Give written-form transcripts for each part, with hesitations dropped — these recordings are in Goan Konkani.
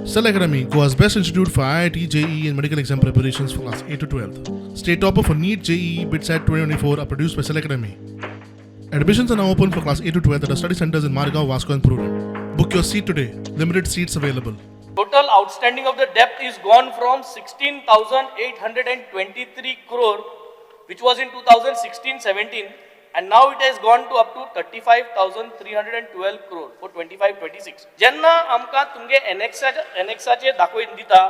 Cell Academy, Goa's best institute for IIT, JEE, and medical exam preparations for class 8 to 12. State topper for NEET, JEE, BITSAT 2024 are produced by Cell Academy. Admissions are now open for class 8 to 12 at our study centers in Margao, Vasco, and Prudent. Book your seat today. Limited seats available. Total outstanding of the debt is gone from 16,823 crore, which was in 2016-17, and now it has gone to up to 35,312 crore for 25-26. जेन्ना आमकां तुमगे एनेक्साचेर दाखोवन दिता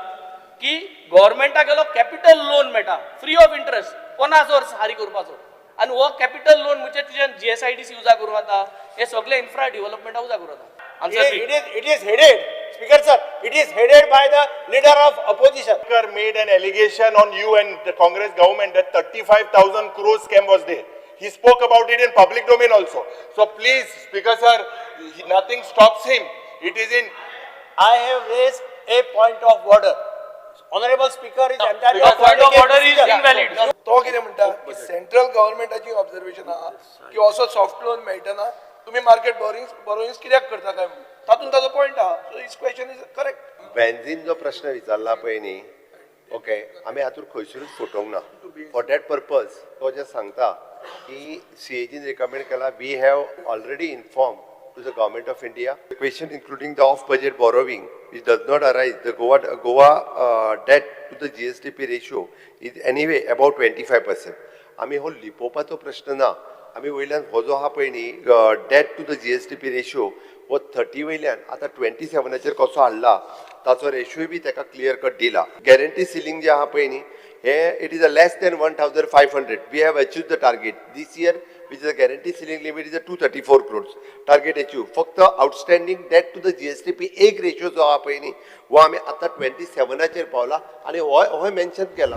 की गव्हर्मेंटाक गेलो कॅपिटल लोन मेळटा फ्री ऑफ इंट्रस्ट 50 वर्स फारीक करपाचो, आनी हो कॅपिटल लोन म्हणजे तुजें जीएसआयडीसी युजा करूं जाता, हे सगळे इन्फ्रा डेव्हलपमेंटा युजा करूं जाता. It is headed, Speaker sir, it is headed by the leader of opposition. Speaker made an allegation on you and the Congress government that 35,000 crore scam was there. He spoke about it in public domain also. So please, Speaker sir, nothing stops him. It is in. I have raised a point of order. Honorable Speaker is entirely. Your point of order is invalid. तो कितें म्हणटा की सेंट्रल गव्हर्मेंटाची ऑब्जर्वेशन आहा की असो सॉफ्ट लोन मेळटना तुमी मार्केट बोरोइंग्स कित्याक करता काय म्हणून, तातूंत ताजो पॉयंट आहा. So his question is correct. Benzene जो प्रश्न विचारला पळय न्ही, ओके, आमी हातूंत खंयसरूच फटोवंक ना. फॉर that purpose तो जे सांगता की सीएजीन रिकमेंड केला, we have already inform to the Government of India. Question including the off budget borrowing which does not arise, the Goa debt to the GSDP ratio is anyway about 25%. आमी हो लिपोवपाचो प्रश्न ना. आमी वयल्यान हो जो आहा पळय न्ही debt to the GSDP ratio, हो 30 वयल्यान आतां 27आचेर कसो हाडला ताचो रेशियोय बी ताका क्लियर कट दिला. गॅरंटी सिलींग जे आहा पळय न्ही, हे it is a less than 1500. We have achieve the target this year, which is a guarantee ceiling limit is a 234 crores, target achieve. फक्त outstanding debt to the GSDP एक रेशियो जो आहा पळय न्ही, हो आमी आतां 27आचेर पावला आनी होय मेन्शन केला.